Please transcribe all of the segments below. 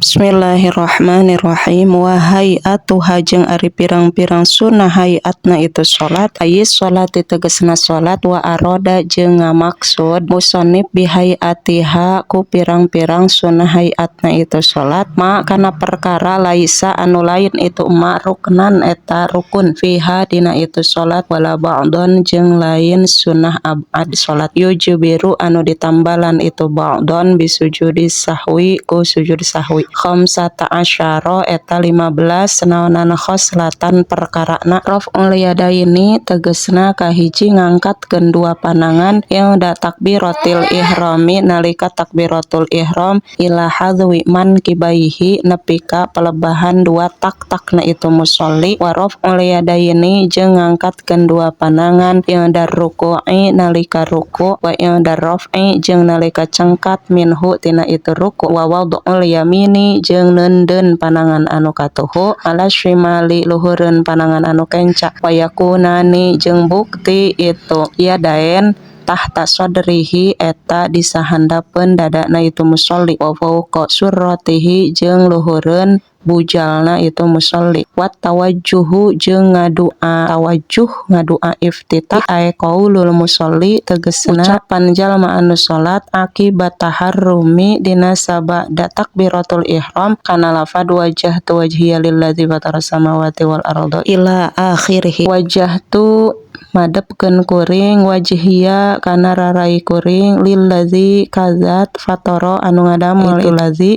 Bismillahirrahmanirrahim. Wa hay'atuha jeung ari pirang-pirang sunnah hayatna itu salat, ai salat tegesna salat. Wa aroda jeung ngamaksud musannif bihayatiha ku pirang-pirang sunnah hayatna itu salat, ma kana perkara laisa anu lain itu ma ruknan eta rukun fiha dina itu salat, wala ba'don jeung lain sunnah ab'ad salat, yujbiru anu ditambalan itu ba'don bisujudi sahwi ku sujud sahwi. Khamsata asyara eta 15 naonan khoslatan perkarana. Raf'ul yadaini tegesna kahiji ngangkatkeun dua panangan yang takbiratil ihrami nalika takbiratul ihram ila hadwi mankibaihi nepi ka pelebahan dua tak-takna itu musolli. Wa raf'ul yadaini jeung ngangkatkeun dua panangan yang ruku'i nalika ruku, wa yang raf'i jeung nalika cengkat minhu tina itu ruku, wa wad'ul yamini jeung neundeun panangan anu katuhu ala syimali luhureun panangan anu kenca, wa yakunani jeung bukti itu yadaen tahta sadrihi eta disahandapeun dadana itu musolli, wa fauqa surratihi jeung luhureun bujalna itu musolli. Wa tawajjuhu jeung ngadua tawajjuh ngadua iftitah, ay qaulul musolli tegesna ucapan jalma anu salat akibat taharrumi dina sabada takbiratul ihram kana lafad wajjahtu wajhiya lillazi fataras samawati wal arda ila akhirih. Wajjahtu madepkeun kuring, wajhiya kana rarai kuring, lillazi ka zat, fatara anu ngadamel itu lazi,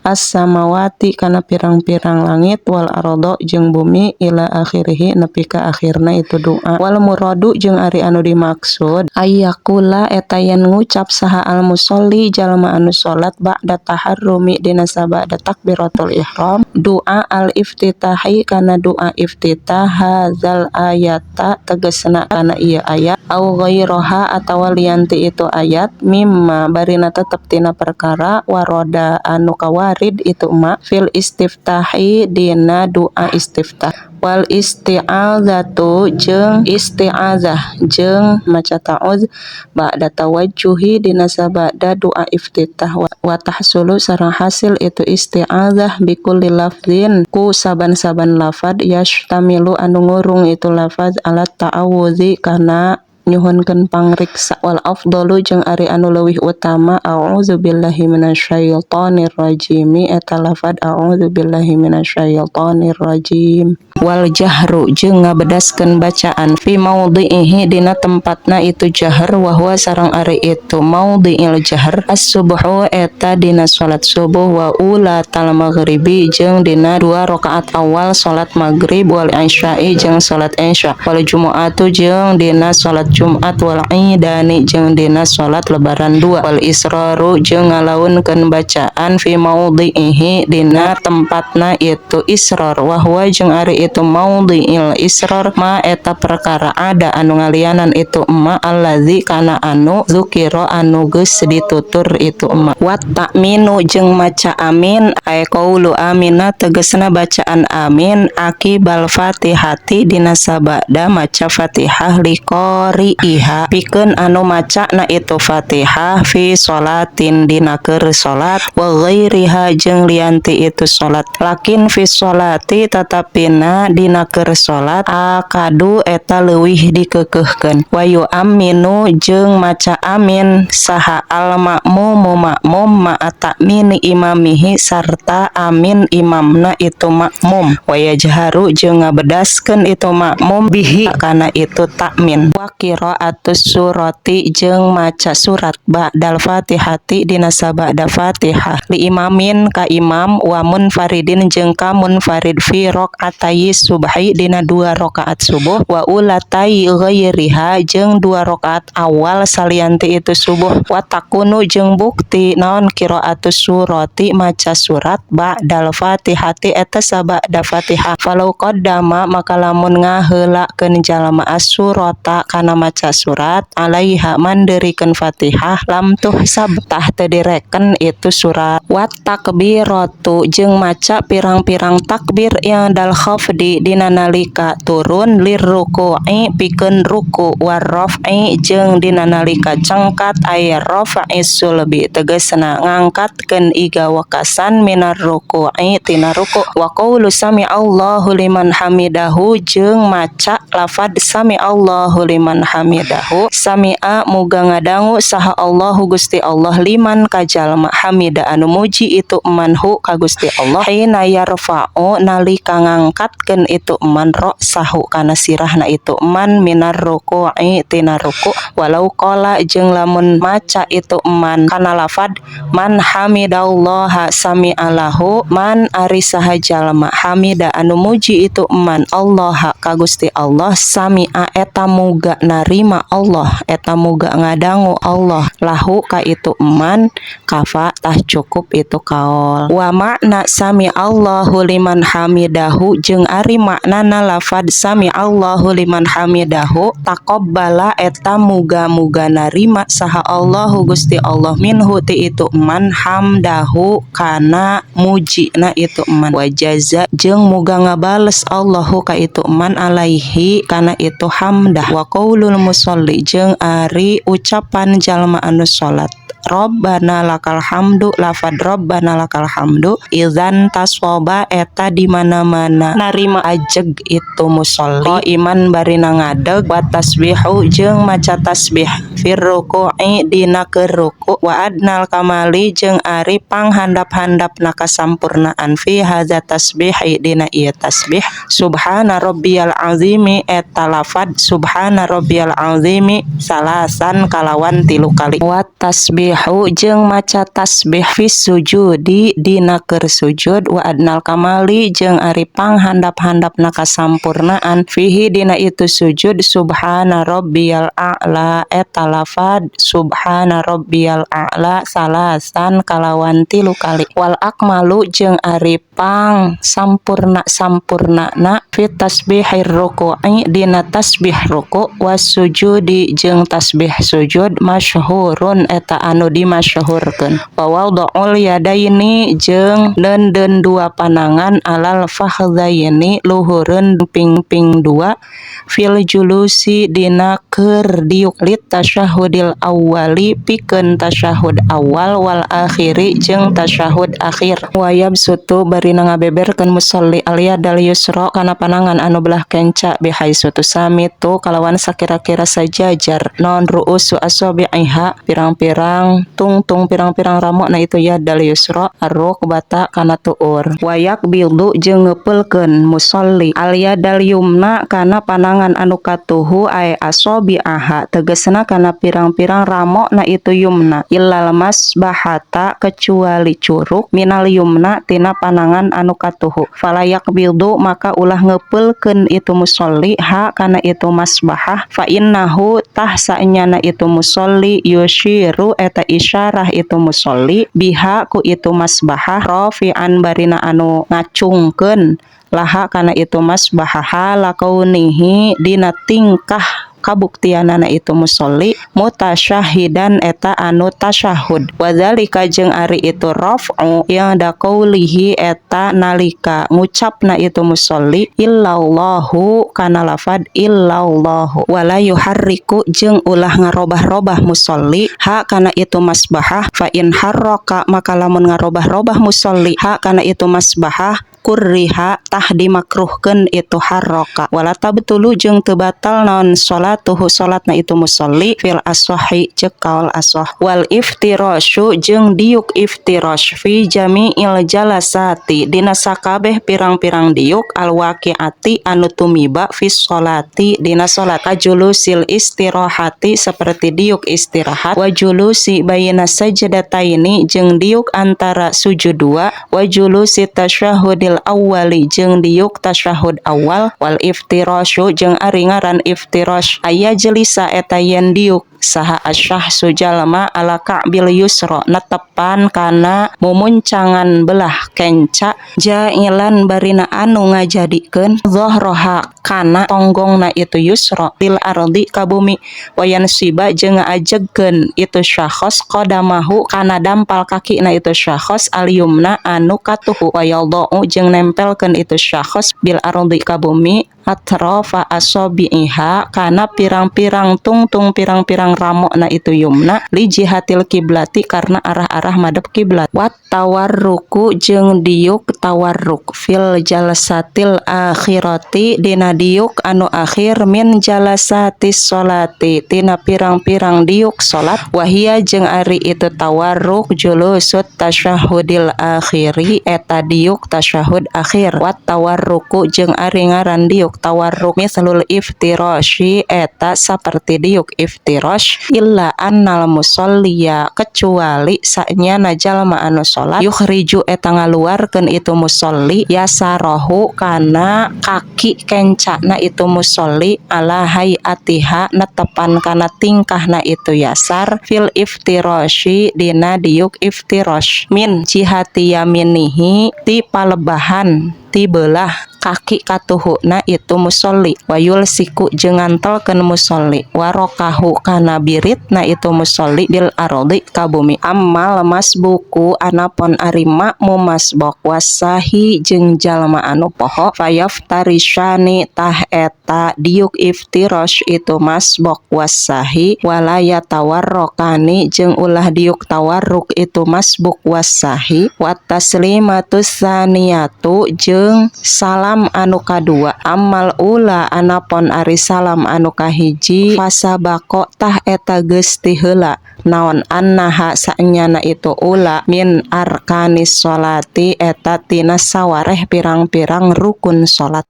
as-samawati kana pirang-pirang langit, wal arda jeung bumi, ila akhirih nepi ka akhirna itu doa. Wal muradu jeung ari anu dimaksud ayyakula eta yen ngucap saha al musolli jalma anu salat ba'da taharrumi dina sabada takbiratul ihram doa al iftitahi kana doa iftitah, hadzal ayata tegesna kana ieu ayat, au ghairaha atawa lian ti itu ayat, mimma barina tetep tina perkara waroda anu kawarid itu ma fil istiftahi dina doa istiftah. Wal isti'adzatu jeung isti'adzah jeung maca ta'udz ba'da tawajjuhi dina sabada doa iftitah. Wa tahsulu sareng hasil itu isti'adzah bikulli lafzin ku saban-saban lafad, yashtamilu anu ngurung itu lafaz ala ta'awudzi kana nyuhunkeun pangriksa. Wal afdalu jeung ari anu leuwih utama a'udzubillahi minasyaitonir rajim eta lafad a'udzubillahi minasyaitonir rajim. Wal jahru jeung ngabedaskeun bacaan fi maudhi'ihi dina tempatna itu jahr, wa huwa sareng ari itu maudhi'il jahr as-subhu eta dina salat subuh, wa ulatal maghribi jeung dina dua rakaat awal salat maghrib, wal isya'i jeung salat isya, wal jumu'atu jeung dina salat Jumat, wal idani jeung dina salat lebaran dua. Wal israru jeung ngalaunkeun bacaan fi maudhi'ihi dina tempatna itu israr, wa huwa jeung ari itu maudhi'il israr ma eta perkara ada anu ngalianan itu ma allazi kana anu zukira anu geus ditutur itu ma. Wa ta'minu jeung maca amin, ay qaulu amina tegesna bacaan amin akibal fatihati dina sabada maca Fatihah, liqari'iha pikeun anu maca na itu Fatihah, fi sholatin dina keur salat, wa ghairiha jeung lian ti itu salat. Lakin fi sholati tatapina dina keur salat akadu eta leuwih dikeukeuhkeun. Wa yu'minu jeung maca amin saha al makmumu makmum ma'a ta'mini imamihi sarta amin imamna itu makmum, wa yajharu jeung ngabedaskeun itu makmum bihi kana itu takmin. Wa qiraatus surati jeung maca surat ba'dal fatihati dina sabada Fatihah, li imamin ka imam, wa munfaridin jeung ka munfarid, fi rakaatayi subhi dina dua rakaat subuh, wa ulatai ghairiha jeung dua rakaat awal salian ti itu subuh. Wa takunu jeung bukti naon qiraatus surati maca surat ba'dal fatihati eta sabada Fatihah. Falau qaddama maka lamun ngaheulakeun jalma as-surata kana maca surat alaiha mandeurikeun Fatihah lam tuhsab tah teu direken itu surat. Wat takbiratu jeung maca pirang-pirang takbir indal khafdi dina nalika turun lirruku'i pikeun ruku warraf'i jeung dina nalika cengkat ay raf'i sulbi tegasna ngangkatkeun iga wekasan minar ruku'i tina ruku. Wa qaulu sami'allahu liman hamidahu jeung maca lafad sami'allahu liman hamidahu sami'a muga ngadangu saha Allahu Gusti Allah liman ka jalma hamida anu muji itu man hu ka Gusti Allah hina yarfa'u nalika ngangkatkeun itu man ra'sahu kana sirahna itu man minar ruku'i tina ruku. Walau qala jeung lamun maca itu man kana lafad man hamidallaha sami'alahu man ari saha jalma hamida anu muji itu man Allah ka Gusti Allah sami'a eta muga narima Allah eta muga ngadangu Allah lahu ka itu man kafa tah cukup itu kaol. Wa makna sami Allahu liman hamidahu jeung ari maknana lafad sami Allahu liman hamidahu taqabbala eta muga-muga narima saha Allahu Gusti Allah minhu ti itu man hamdahu kana mujina itu man wajaza jeung muga ngabales Allahu ka itu man alaihi kana itu hamdah. Wa qaulul musolli jeung ari ucapan jalma anu salat Rabbana lakal hamdu lafad Rabbana lakal hamdu idzan tasoba eta di mana-mana narima ajeg itu musolli iman barina ngadeg wa tasbihu jeung maca tasbih fir ruku'i dina keur ruku wa adnal kamali jeung ari panghandap-handapna kasampurnaan fi hadza tasbihi dina ieu tasbih subhana rabbiyal azimi eta lafad subhana rabbiyal azimi salasan kalawan 3 kali. Wa tasbih jeung maca tasbih fis sujudi dina keur sujud wa adnal kamali jeung ari panghandap-handapna kasampurnaan fihi dina itu sujud subhana rabbiyal a'la eta lafad subhana rabbiyal a'la salasan kalawan 3 kali. Wal akmalu jeung ari pang sampurna-sampurnana fi tasbihir ruku'i dina tasbih ruku was sujudi jeung tasbih sujud masyhurun eta anu dimasyhurkeun. Wa wada'ul yadaini jeung neundeun dua panangan alal fakhdaini luhureun ping-ping dua fil julusi dina keur diuk lit tasyahudil awwali pikeun tasyahud awal wal akhiri jeung tasyahud akhir. Wayab sutu barina ngabeberkeun musolli aliyadal yusra kana panangan anu belah kenca bihaitsu samitu kalawan sakira-kira sajajar non ru'usu asabi'iha pirang-pirang tungtung pirang-pirang ramo na itu ya dal yusra aruk bata kana tuur. Wayak bildu jeung ngepeulkeun musolli aliyadal yumna kana panangan anu katuhu ay asabi'aha tegasna kana pirang-pirang ramo na itu yumna illal masbahata kecuali curug minal yumna tina panangan anu katuhu falayak bildu maka ulah ngepeulkeun itu musolli ha kana itu masbahah fa innahu tah saenyana itu musolli yushiru eta isyarah itu musolli biha ku itu masbahah rafi'an barina anu ngacungkeun laha kana itu masbahah halakaunihi dina tingkah kabuktianana itu musolli mutasyahidan eta anu tasyahud. Wadzalika jeung ari itu raf'u yang daqaulihi eta nalika ngucapna itu musolli illallahu kana lafad illallahu wala yuharriku jeung ulah ngarobah-robah musolli ha kana itu masbahah fa in harraka maka lamun ngarobah-robah musolli ha kana itu masbahah kurriha tah dimakruhkeun itu harroka wala tabtulu jeung teu batal naon salatuhu salatna itu musolli fil aswahi ceuk kaul aswah. Wal iftirasyu jeung diuk iftirash fi jami'il jalasati dina sakabeh pirang-pirang diuk al waqiati anu tumiba fi sholati dina salat kajulusil istirahati seperti diuk istirahat wa julusi bayna sajdataini jeung diuk antara sujud dua wa julusi tasyahudil awwali jeung diuk tasyahud awal. Wal iftirasyu jeung ari ngaran iftirash aya jelisa eta yen diuk Saha asy-syakhsu jalma ala ka'bil yusra netepan kana mumuncangan belah kenca, ja'ilan barina anu ngajadikeun dhahraha kana tonggongna itu yusra lil ardi ka bumi, wa yansiba jeung ngaajegkeun itu syakhs qadamahu kana dampal kakina itu syakhs al yumna anu katuhu, wa yadau jeung nempelkeun itu syakhs bil ardi ka bumi atrafa asabi'iha kana pirang-pirang tungtung pirang-pirang ramokna itu yumna li jihatil kiblati karena arah-arah madep kiblat. Wat tawarruku jeung diuk tawarruk fil jalsatil akhirati dina diuk anu akhir min jalasatis sholati tina pirang-pirang diuk salat, wahia jeung ari itu tawarruk julusut tasyahudil akhiri eta diuk tasyahud akhir. Wat tawarruku jeung ari ngaran diuk tawarruk mislul iftirasyi eta saperti diuk iftirash, illa annal musalliya kecuali sanyana jalma anu salat yukhriju eta ngaluarkeun itu musalli yasarahu kana kaki kencana itu musalli ala hayatiha netepan kana tingkahna itu yasar fil iftirasyi dina diuk iftirash min jihati yaminihi ti palebahan ti belah kaki katuhuna itu musolli, wa yulsiku jeung ngantelkeun musolli warokahu kana biritna itu musolli bil ardi ka bumi. Ammal masbuku anapon ari makmum masbuk wasahi jeung jalma anu poho fayaftarishani tah eta diuk iftirash itu masbuk wasahi, wala yatawarrokani jeung ulah diuk tawarruk itu masbuk wasahi. Wat taslimatus tsaniyatu jeung salam anu kadua. Ammal ula anapon ari salam anu kahiji fasabaqo tah eta geus ti heula naon annaha saenyana itu ula min arkanis sholati eta tina sawareh pirang-pirang rukun salat.